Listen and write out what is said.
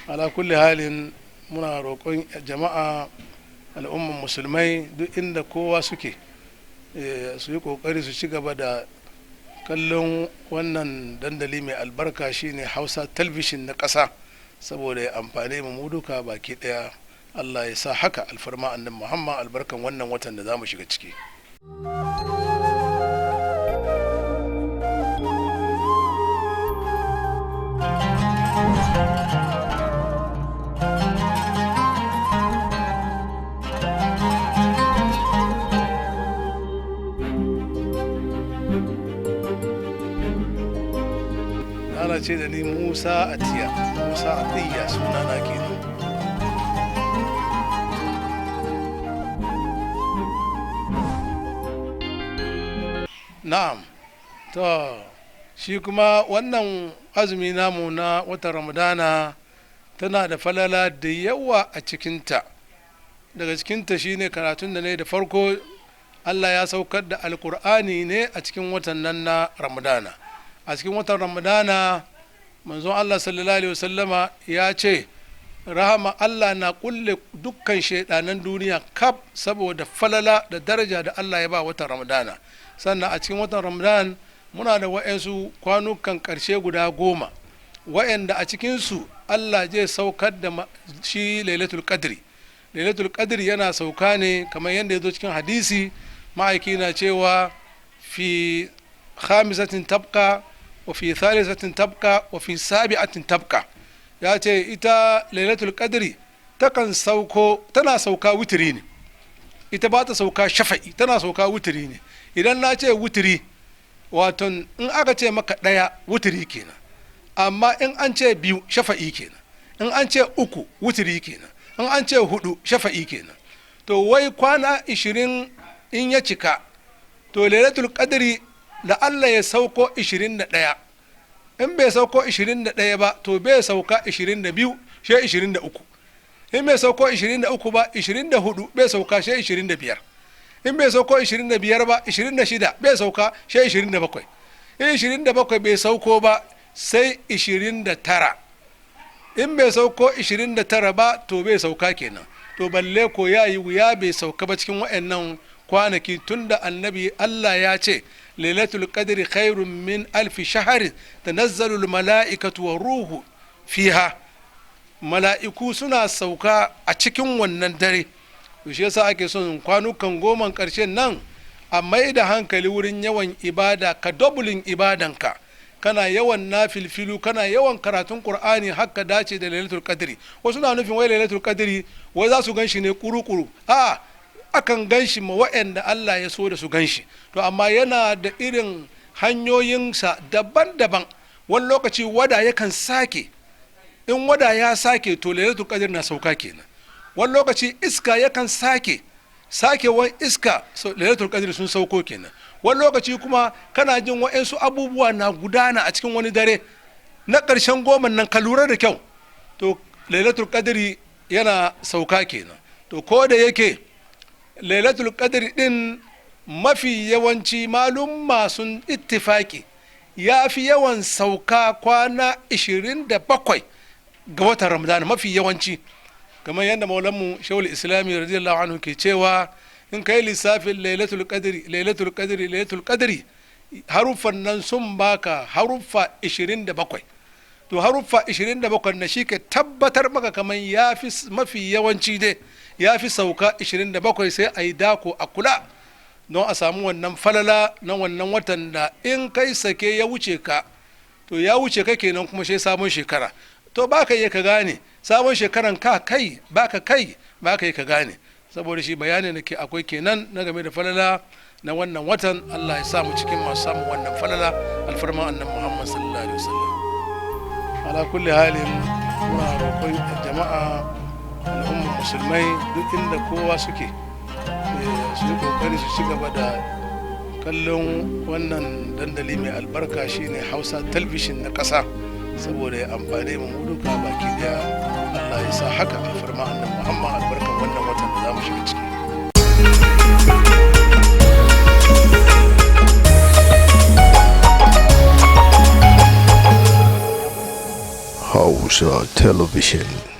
Ala kulli halin, muna roƙon jama'a, al'umman musulmai, duk inda kowa suke, su yi ƙoƙari su ci gaba da kallon wannan dandali mai albarka, shine Hausa Talbishin na ƙasa, saboda ya amfane mu duka baki ɗaya. Allah ya sa haka, alfarma Annabi Muhammad, albarkan wannan watan da za mu shiga ciki. Ana ce da ni Musa Atiya, Musa Atiya sunana kenan. Na'am, to shi kuma wannan azumi namu na watan Ramadana tana da falala da yawa a cikinta. Daga cikinta shine karatun da ne da farko, Allah ya saukar da Alkur'ani ne a cikin watan nan na Ramadana. A cikin watan Ramadana, manzon Allah sallallahu alaihi wasallama ya ce rahama Allah na kulle dukkan shaidanan duniya kaf, saboda falala da daraja da Allah ya ba watan Ramadana. Sannan a cikin watan Ramadan muna da wa'yansu kwanukan ƙarshe guda 10, wa'yanda a cikinsu Allah zai saukar da shi Lailatul Qadri. Lailatul Qadri yana sauka ne kamar yadda ya zo cikin hadisi, ma'aiki na cewa fi khamisatin tabka wa fi thalithatin tabka wa fi sabi'atin tabka. Ya ce ita Lailatul Qadri takan sauko, tana sauka wutiri ne, ita ba ta sauka shafa'i, tana sauka wutiri ne. Idan na ce wutiri, wato in aka ce maka ɗaya, wutiri kenan. Amma in an ce biyu, shafa'i kenan. In an ce uku, wutiri kenan. In an ce hudu, shafa'i kenan. To wai kwana 20 in ya cika, to Lailatul Qadri da Allah ya sauko 21. In bai sauko 21 ba, to bai sauka 22, she 23. In bai sauko 23 ba, 24 bai sauka, she 25. In bai sauko 25 ba, 26 bai sauka, she 27. In 27 bai sauko ba, sai 29. In bai sauko 29 ba, to bai sauka kenan. To balle ko ya yi wuya bai sauka ba cikin wa'annan kwanaki, tunda Annabi Allah ya ce Lailatul Qadri khairun min alfi shahrin, tanazzalu al mala'ikatu wa ruhu fiha. Mala'iku suna sauka a cikin wannan dare. To shi yasa ake son kwanukan 10n karshen nan a mai da hankali wurin yawan ibada, ka doubling ibadanka, kana yawan nafilfilu, kana yawan karatun Qur'ani, haka dace da Lailatul Qadri. Wasu na nufin wai Lailatul Qadri wai za su ganshi ne kuru-kuru. A akan ganshi ma wa'anda Allah ya so da su ganshi. To amma yana da irin hanyoyinsa daban-daban. Wani lokaci wada yakan sake. In wada ya sake, to Lailatul Qadr na sauka kenan. Wani lokaci iska yakan sake, sakewan iska, so Lailatul Qadr sun sauko kenan. Wani lokaci kuma kana jin wa'ansu abubuwa na gudana a cikin wani dare na ƙarshen 10n nan, ka lura da kyau, to Lailatul Qadri yana sauka kenan. To ko da yake Lailatul Qadri din mafi yawanci malumma sun ittifaki ya fi yawan sauka kwana 27 ga watan Ramadana mafi yawanci, kamar yadda Maulanmu Shehul Islami radiyallahu anhu ke cewa in kai lissafin Lailatul Qadri, Lailatul Qadri, Lailatul Qadri, haruffan nan sun baka haruffa 27. To haruffa 27 na shi ke tabbatar maka kamar ya fi mafi yawanci dai ya fi sauka 27. Sai a yi dako a kula don a samu wannan falala na wannan watan da in kai sake ya wuce ka, to ya wuce ka kenan, kuma sai sabon shekara. To ba ka iya ka gane sabon shekaran ka kai ba ka kai ba ka yi ka gane. Saboda shi bayani da ke akwai kenan na game da falala na wannan watan. Allah ya sa mu cikin masu samun wannan falala, alfarma Annabi Muhammad sallallahu alaihi wasallam. Ala kulli halin, muna roƙon jama'a, al'ummar musulmai, duk inda kowa suke, su yi kokari su ci gaba da kallon wannan dandali mai albarka, shine Hausa Talbishin na ƙasa, saboda ya amfane mu duka baki daya. Allah ya sa haka, alfarma Annabi Muhammad, albarkan wannan watan da za mu shiga ciki. Hausa Television.